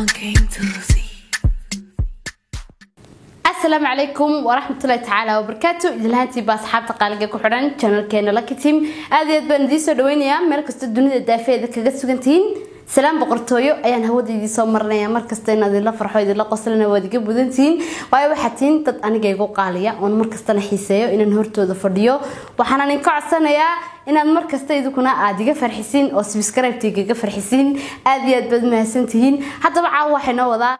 one came to see. Asalaamu calaykum waraxmatullahi tacaala wabarakaatu. Idilhaantii baa asxaabta qaaliga ku xidhan channelkeena Lucky Team, aad iyo aad baan idiin soo dhaweynayaa meel kasta dunida daafeeda kaga sugantihiin. Salaam boqortooyo ayaan hawada idiin soo marinaya. Markasta inaad idinla farxo, idinla qoslana waad iga mudantihiin, waayo waxaad tihiin dad aniga igu qaaliya oon markastana xiiseeyo inaan hortooda fadhiyo. Waxaan idinka codsanayaa inaad markasta idinkuna aad iga farxisiin oo subscribe igaga farxisiin. Aad iyo aad baad mahadsantihiin. Haddaba caawa waxay noo wadaa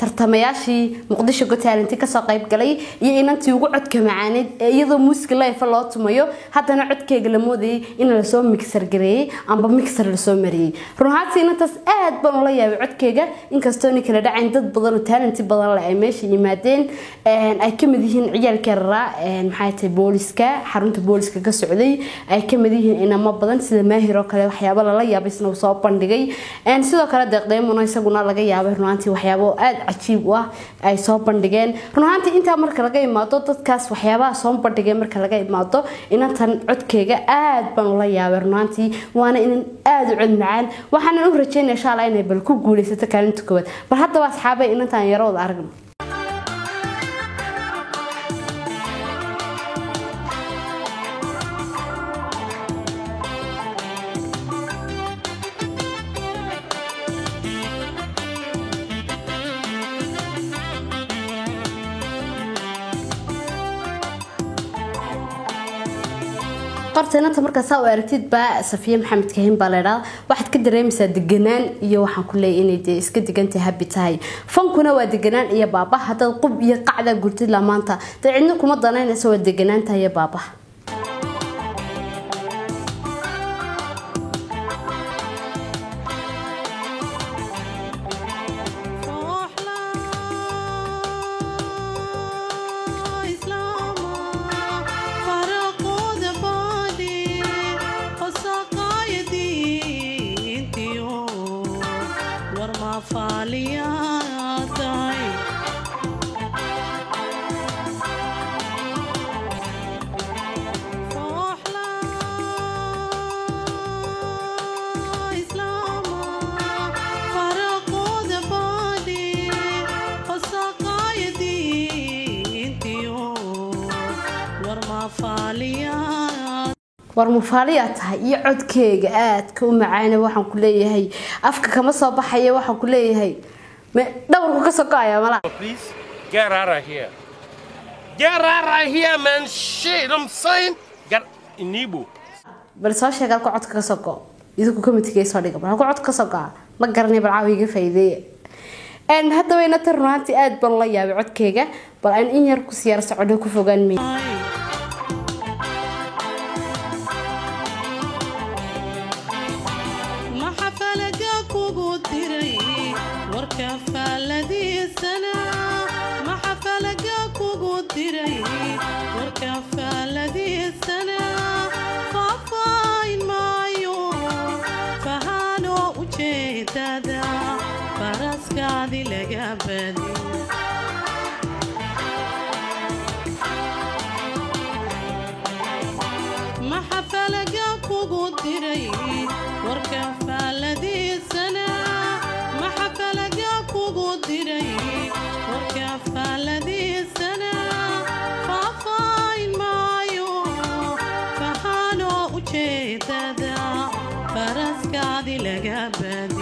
tartamayaashii Muqdisho Got Talent kasoo qayb galay iyo inantii ugu codka macaaneed ee iyadoo muusiga live loo tumayo haddana codkeyga la moodayay in lasoo mixer gareeyey amba mixer lasoo mariyey. Run ahaantii inantaas aad baan ula yaabay codkeyga, inkastoo ni kala dhacayn dad badan oo talent badan leh ay meesha yimaadeen, ay kamid yihiin ciyaalka raraa, maxay tahay, booliska, xarunta booliska ka socday, ay kamid yihiin inamo badan sida Maahir oo kale, waxyaabo lala yaabay isna uu soo bandhigay. Sidoo kale Deeqdeemuna isaguna laga yaabay run ahaantii waxyaabo aad cajiib u ah ay soo bandhigeen. Run ahaantii intaa marka laga imaado, dadkaas waxyaabaha soo bandhigeen marka laga imaado, inantan codkeyga aad baan ula yaabay run ahaantii, waana inan aad u cod macaan. Waxaanan u rajeynaya insha Allah inay bal ku guuleysato kaalinta koowaad. Bal haddaba asxaabay inantan yaro wada aragno. Qorta inanta markaa saa u aragtid baa Safiya Maxamed Kahin baa la idhahda, waxaad ka dareemaysaa deganaan iyo waxaan ku leeyahay inay dee iska degantahay, happy tahay. Fankuna waa deganaan iyo baaba. Haddaad qub iyo qacda gurtid laa maanta dee cidna kuma danaynaysa, waa deganaantahay iyo baaba. War mufaaliyaa tahay iyo codkeega aadka u macaana, waxaan ku leeyahay afka kama soo baxaya, waxaan ku leeyahay dhabarku ka soo go-aya malaa. Please get out of here. Get out of here, man. Shit, I'm saying. Get in Igbo. Bal soo sheeg halka codka ka soo go, idinku committee soo dhiga, bal halka codka ka soo go'a ma garanay, bal caawa iga faa'iideeya. Haddaba inata run ahaantii aad baan la yaabay codkeyga. Bal aan in yar ku siyaar socodho, ku fogaan may. Maxafalaga kugu diray warka faaladiisana? Maxafalaga kugu diray warka faaladiisana? Faahfaahin maayo, fahaano ujeedada faraskaadi laga badi. Maxafalaga kugu diray warka faaladiisana? Maxafalaga kugu diray warka faaladiisana? Faahfaahin maayo, fahaano ujeedada faraskaadi laga badi.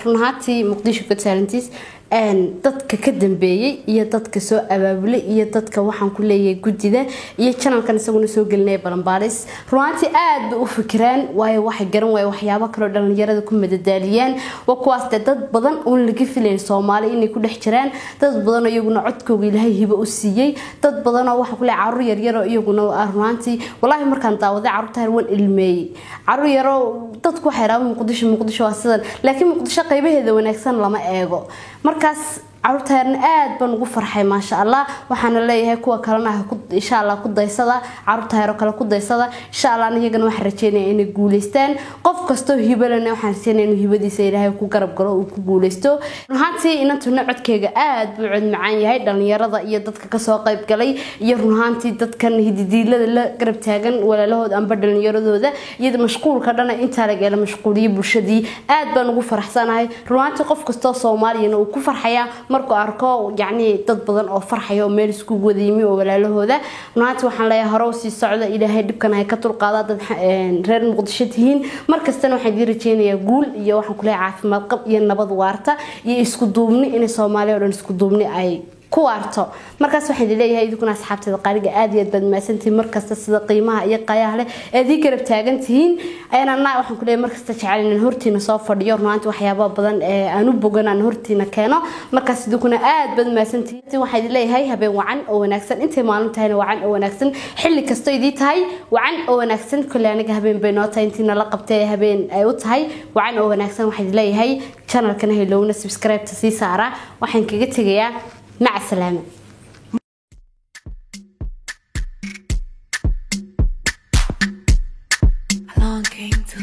Run ahaantii Muqdisho Got Talent dadka ka dambeeyey iyo dadka soo abaabulay iyo dadka waxaan ku leeyahay guddida iyo channelkan isaguna soo gelinaya balanbaalis, run ahaantii aad bay u fikiraan, waayo waxay garan waayo waxyaabo kaloo dhalinyarada ku madadaaliyaan. Waa kuwaas dee dad badan oon laga filayn Soomaali inay ku dhex jiraan, dad badan oo iyaguna codkooga Ilaahay hibo u siiyey, dad badan oo waxaan ku leeyahay carruur yaryar oo iyaguna run ahaantii wallaahi markaan daawaday carruurta yar waan ilmeeyey. Carruur yaroo dadku waxay raabaan Muqdisho, Muqdisho waa sidan, laakiin Muqdisho qaybaheeda wanaagsan lama eego markaas. Caruurta yarna aad baan ugu farxay, maasha Allah. Waxaana leeyahay kuwa kalena insha Allah ku daysada, caruurta yaroo kale ku daysada insha Allah. Iyagana waxaan rajeynaya inay guuleystaan. Qof kastoo hibalana waxaan rajeynaya inuu hibadiisa Ilaahay ku garab galo, uu ku guuleysto. Runahaantii inantuna codkeega aad buu cod macaan yahay. Dhalinyarada iyo dadka kasoo qayb galay iyo runahaantii dadkan hididiilada la garab taagan walaalahood amba dhalinyaradooda iyo mashquulka dhana intaa lageela mashquuliyay bulshadii, aad baan ugu faraxsanahay runahaantii. Qof kastoo Soomaaliyana uu ku farxaya markuu arko yacni dad badan oo farxaya oo meel iskugu wada yimi oo walaalahooda. Runahaantii waxaan leeyahay hore usii socda, Ilaahay dhibkan hay ka dulqaada. Dad reer Muqdisho tihiin, markastana waxaan idiin rajeynayaa guul iyo waxaan kuleeyahay caafimaad qab iyo nabad waarta iyo isku duubni, inay Soomaaliya oo dhan isku duubni ay ku waarto. Markaas waxaan idin leeyahay idinkuna asxaabteeda qaaliga, aad iyo aad baad mahadsantihiin markasta sida qiimaha iyo qayaha leh eed ii garab taagan tihiin. Ayaan anaa waxaan ku leeyahay markasta jecel inaan hortiina soo fadhiyo, runaantii waxyaabo badan ee aan u bogan aan hortiina keeno. Markaas idinkuna aad baad mahadsantihiin. Waxaan idin leeyahay habeen wacan oo wanaagsan, intay maalin tahayna wacan oo wanaagsan, xilli kasto idii tahay wacan oo wanaagsan. Kolley aniga habeen bay noo tahay, intiina la qabtay habeen ay u tahay wacan oo wanaagsan. Waxaan idin leeyahay channelkana haylowna subscribe-ta sii saara. Waxaan kaga tegayaa maca salaama. Along came two